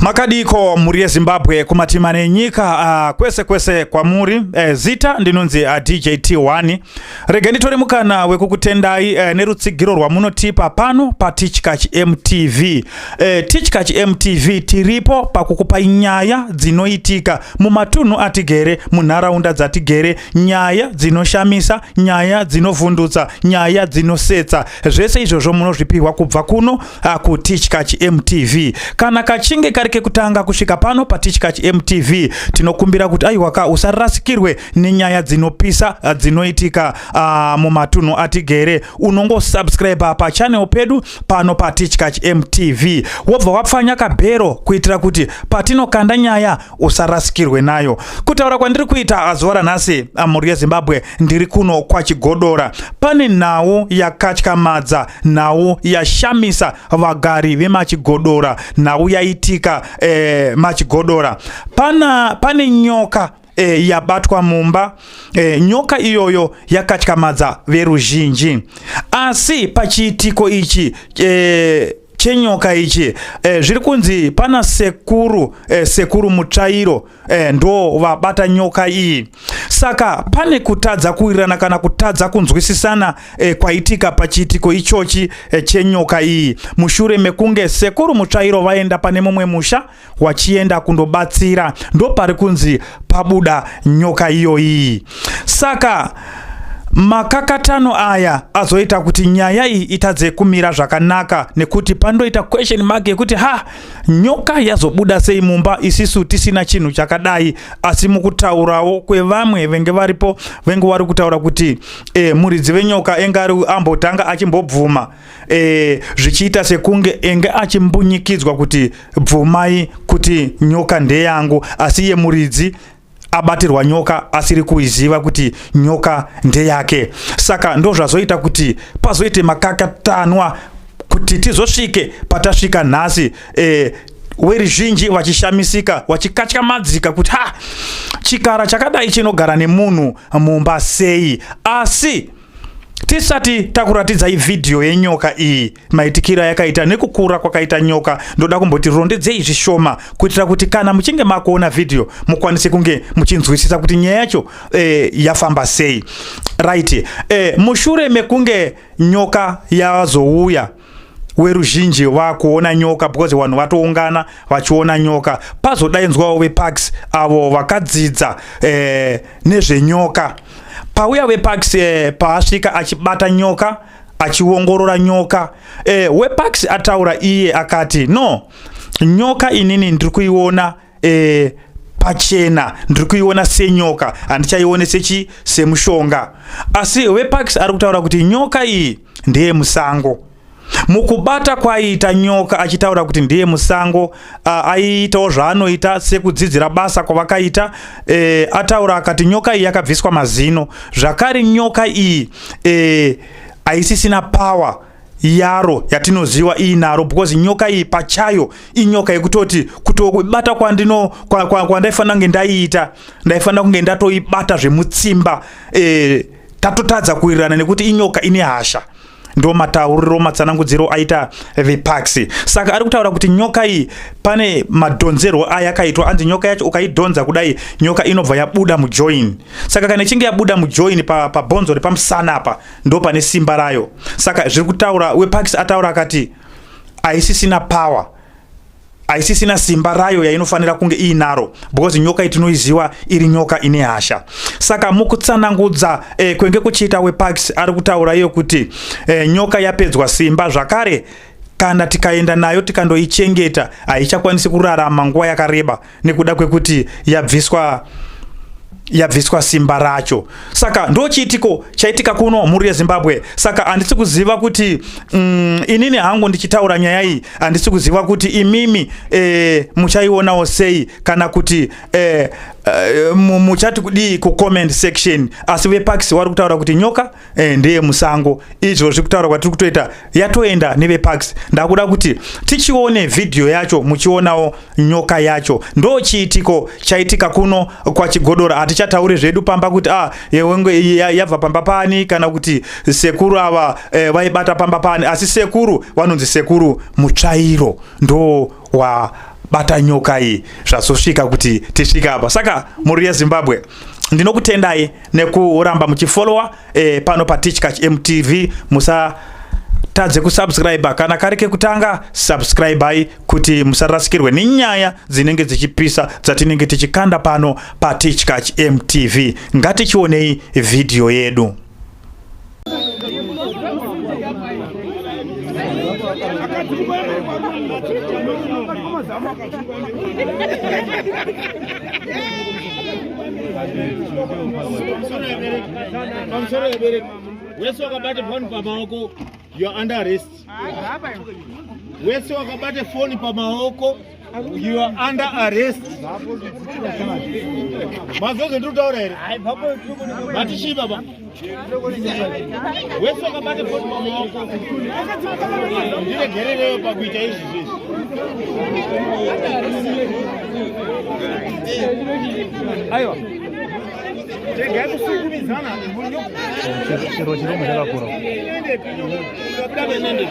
Makadiko mhuri yeZimbabwe kumatima nenyika kwese kwese kwamuri. Zita ndinonzi DJ T1. Rega nditore mukana wekukutendai nerutsigiro rwamunotipa pano paTichkach MTV. Tichkach MTV tiripo pakukupai nyaya dzinoitika mumatunhu atigere, munharaunda dzatigere, nyaya dzinoshamisa, nyaya dzinovhundutsa, nyaya dzinosetsa. Zvese izvozvo munozvipihwa kubva kuno kuTichkach MTV. Kana kachinge kari kekutanga kusvika pano paTichkach MTV, tinokumbira kuti aiwaka usarasikirwe nenyaya dzinopisa dzinoitika mumatunhu atigere. Unongosubscribe pachannel pedu pano paTichkach MTV, wobva wapfanya kabhero kuitira kuti patinokanda nyaya usarasikirwe nayo. Kutaura kwandiri kuita zuva ranhasi, mhuri yeZimbabwe, ndiri kuno kwaChigodora. Pane nhau yakatyamadza, nhau yashamisa vagari vemaChigodora, nhau yaitika maChigodora. Pane nyoka yabatwa mumba. Nyoka iyoyo yakatyamadza veruzhinji, asi pachiitiko ichi chenyoka ichi zviri kunzi pana sekuru Mutsvairo ndo vabata nyoka iyi. Saka pane kutadza kuwirirana kana kutadza kunzwisisana kwaitika pachiitiko ichochi chenyoka iyi, mushure mekunge sekuru Mutsvairo vaenda pane mumwe musha wachienda kundobatsira, ndo pari kunzi pabuda nyoka iyoyi. Saka makakatano aya azoita kuti nyaya iyi itadze kumira zvakanaka, nekuti pandoita question mark yekuti, ha, nyoka yazobuda sei mumba isisu tisina chinhu chakadai? Asi mukutaurawo kwevamwe venge varipo, venge vari kutaura kuti muridzi venyoka enge ari ambotanga achimbobvuma, zvichiita sekunge enge achimbunyikidzwa kuti bvumai kuti nyoka ndeyangu, asi iye muridzi abatirwa nyoka asiri kuiziva kuti nyoka ndeyake. Saka ndo zvazoita kuti pazoite makakatanwa kuti tizosvike patasvika nhasi, weruzhinji vachishamisika, vachikatyamadzika kuti, ha, chikara chakadai chinogara nemunhu mumba sei? Asi tisati takuratidzai vhidhiyo yenyoka iyi, maitikiro ayakaita nekukura kwakaita nyoka, ndoda kumboti rondedzei zvishoma kuitira kuti kana muchinge makuona vhidhiyo mukwanise kunge muchinzwisisa kuti nyaya yacho yafamba sei. Right, mushure mekunge nyoka yazouya, weruzhinji vakuona nyoka, because vanhu vatoungana vachiona nyoka, pazodainzwawo veParks avo vakadzidza nezvenyoka. Pauya veParks, paasvika achibata nyoka, achiongorora nyoka, weParks ataura iye akati, "No, nyoka inini ndiri kuiona pachena, ndiri kuiona senyoka, handichaione sechi semushonga." Asi weParks ari kutaura kuti nyoka iyi ndeye musango. Mukubata kwaiita nyoka achitaura kuti ndiye musango, aiitawo zvaanoita sekudzidzira basa kwavakaita. Ataura akati nyoka iyi yakabviswa mazino zvakare, nyoka iyi haisisina power yaro yatinoziva iinaro, because nyoka iyi pachayo inyoka yekutoti kutobata kwandino kwandaifanira kunge ndaiita, ndaifanira kunge ndatoibata zvemutsimba. Tatotadza kuwirirana nekuti inyoka ine hasha. Ndo matauriro, matsanangudziro aita veParks. Saka ari kutaura kuti nyoka iyi pane madhonzerwo ayakaitwa. Anzi nyoka yacho ukaidhonza kudai, nyoka inobva yabuda mujoin. Saka kana ichinge yabuda mujoin pabhonzo repamusana apa, ndo pane simba rayo. Saka zviri kutaura weParks, ataura akati haisisina power, haisisina simba rayo yainofanira kunge iinaro, because nyoka itinoiziva iri nyoka ine hasha. Saka mukutsanangudza kwenge kuchiita weParks, ari kutaura iyo kuti nyoka yapedzwa simba zvakare, kana tikaenda nayo tikandoichengeta haichakwanisi kurarama nguva yakareba nekuda kwekuti yabviswa simba racho. Saka ndo chiitiko chaitika kuno, mhuri yeZimbabwe. Saka handisi kuziva kuti inini hangu ndichitaura nyaya iyi, handisi kuziva kuti imimi muchaionawo sei, kana kuti muchati kudii kucomment section. Asi veParks vari kutaura kuti nyoka ndeye musango. Izvo zviri kutaura kwatiri kutoita, yatoenda neveParks. Ndakuda kuti tichione vhidhiyo yacho, muchionawo nyoka yacho. Ndo chiitiko chaitika kuno kwaChigodora. Haticha Hatichatauri zvedu pamba kuti ah, yewenge yabva pamba pani kana kuti sekuru ava vaibata pamba pani, asi sekuru vanonzi Sekuru Mutsvairo ndo wabata nyoka iyi, zvazosvika kuti tisvike apa. Saka mhuri yeZimbabwe, ndinokutendai nekuramba muchifolowa pano paTichkach MTV. Musatadze kusubscribe kana kari kekutanga, subscribai kuti musarasikirwe nenyaya dzinenge dzichipisa dzatinenge tichikanda pano paTichkach MTV. Ngatichionei vhidhiyo yedu. Pamusoro yebereki, wese wakabata foni pamaoko, you are under arrest. Wese wakabata foni pamaoko, you are under arrest. Mazozo ndiri kutaura here? Mati baba? Wese wakabata foni pamaoko, ndiregererewo pakuita izvi zvezvi. Aiwa, regai kusukumidzana. Chiro chiromo chakakura. Ukabuda nenende.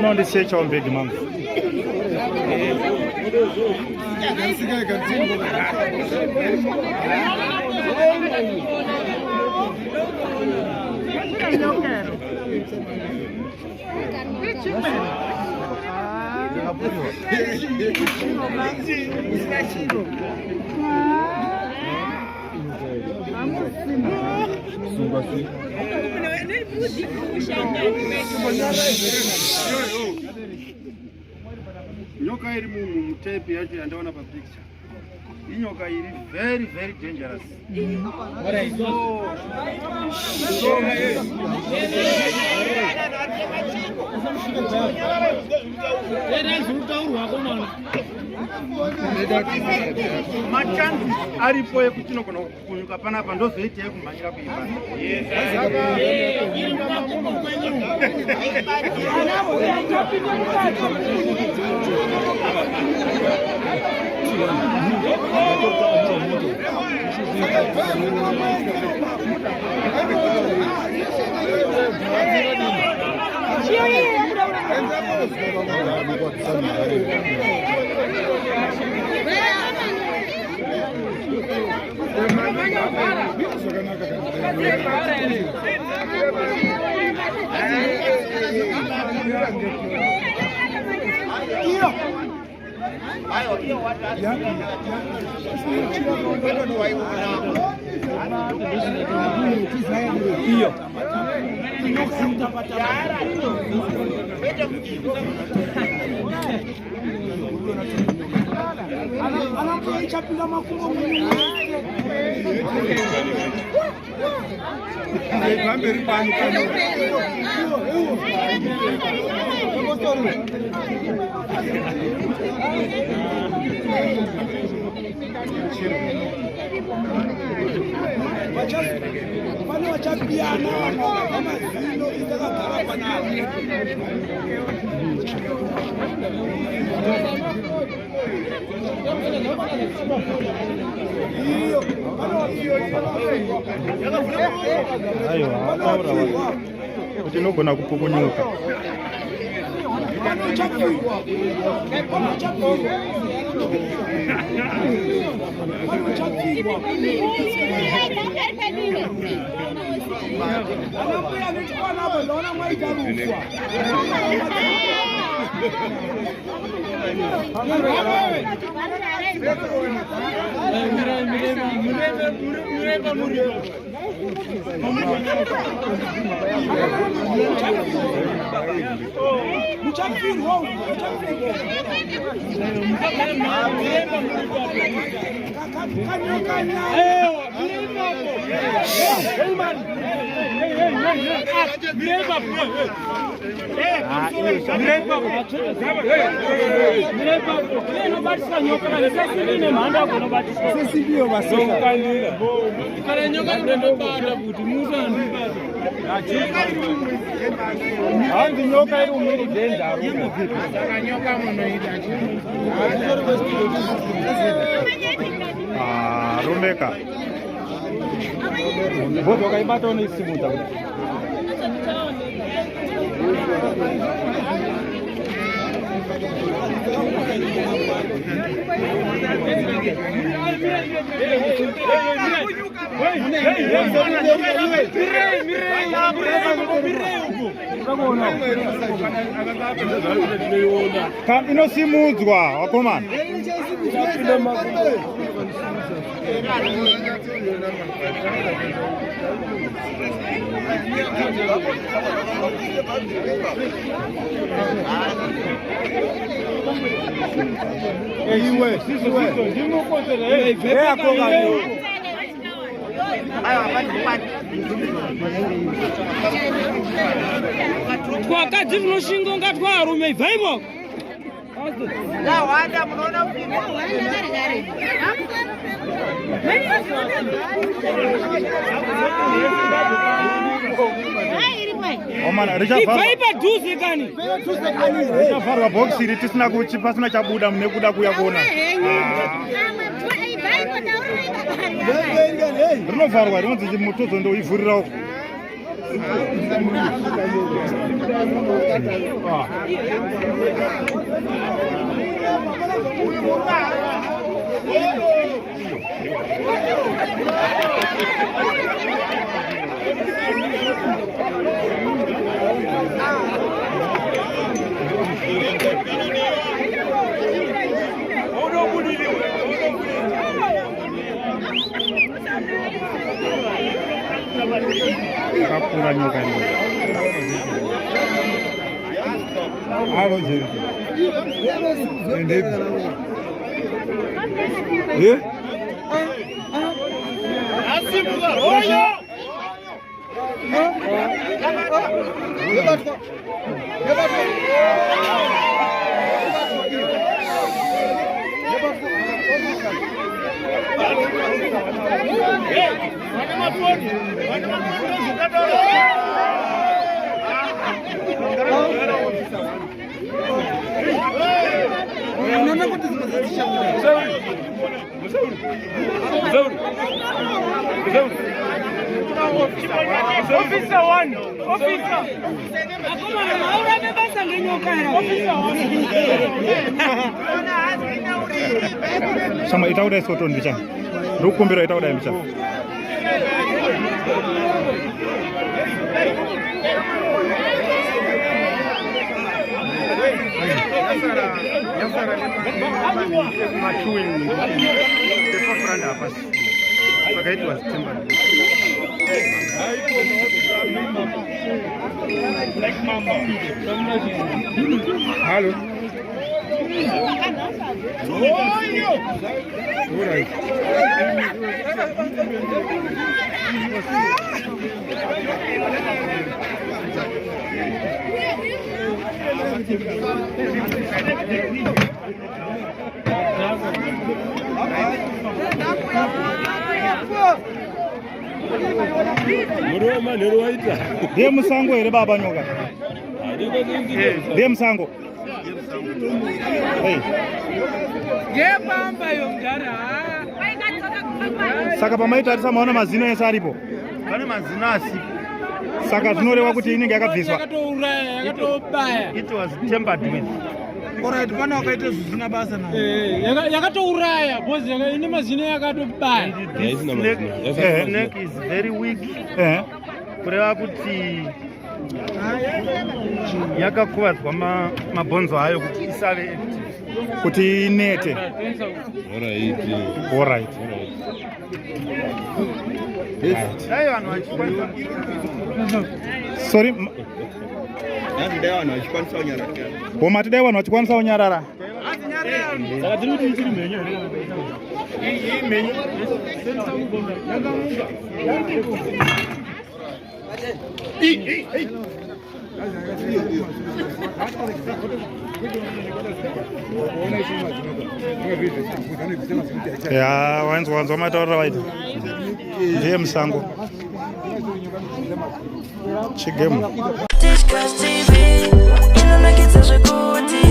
No, ndisechawo mbegi mangu. Nyoka iri mutepi yacho yandaona papicture, inyoka iri very very dangerous. So machances aripo ekuti tinogona kupukunyuka panapa, ndozoita yekumhanyira kuimba. Saka Ichapinda makumbo. Pamberi pano pano. Pane vachapiyana vamazino isakagara panapa. Iyo pane vapiwa. Aiwa, ataura kuti inogona kupukunyuka. Pane uchapiwa, pane uchapiwa, pane uchapiwa. Ana mbuya nechikwanapa, ndaona mwaita rufwa. Muchapfirwa uku, muchapfirwa. Kanyoka nyaya. Hanzi nyoka iri umiri dhenja. Ah, rumbeka. Bhodhi wakaibata unoisimudza kuti. Inosimudzwa wakomana. Iwe, iwe. Twakadzi tunoshingonga twarume ibvaipo. Omana richavharwa Ibvai padhuze kani. richavharwa box iri tisina kuchi pasina chabuda mune kuda kuya kuona. Rinovharwa rinonzi mutozo ndoivhurira uko. Yakakura nyoka ino. Alo Jerry. Endepi. Eh? Akomana maurape basa ngenyoka here. Shama ita kudai soto ndicha. Ndikukumbira ita kudai ndicha. Machewing pepafranda apa saka it was timber. Halo. All right. Ndiye musango here baba nyoka? Ndiye musango. Hey. Ngepamba yo mdara. Saka pamaitarisa maona mazino ese aripo. Pane mazino asipo. Saka zvinoreva kuti inenge yakabviswa. Yakatouraya, yakatobaya. It was tampered with. Alright, pana wakaita zvisina basa nayo. Eh, yakatouraya because ine mazino yakatobaya. This snake, Eh. snake is very weak. Eh. Kureva kuti yakakuvadzwa mabhonzo ayo kuti isave active. Kuti inete. Alright. Dai vanhu vachikwanisa. Sorry. Dai vanhu vachikwanisa kunyarara. Bomati dai vanhu vachikwanisa kunyarara. Saka tiri kuti ichiri mhenyu here? Ya, wanzwa wanzwa matauriro vaita. Ndiye musango. Chigemu. Tichkach TV inonakidza zvekuti.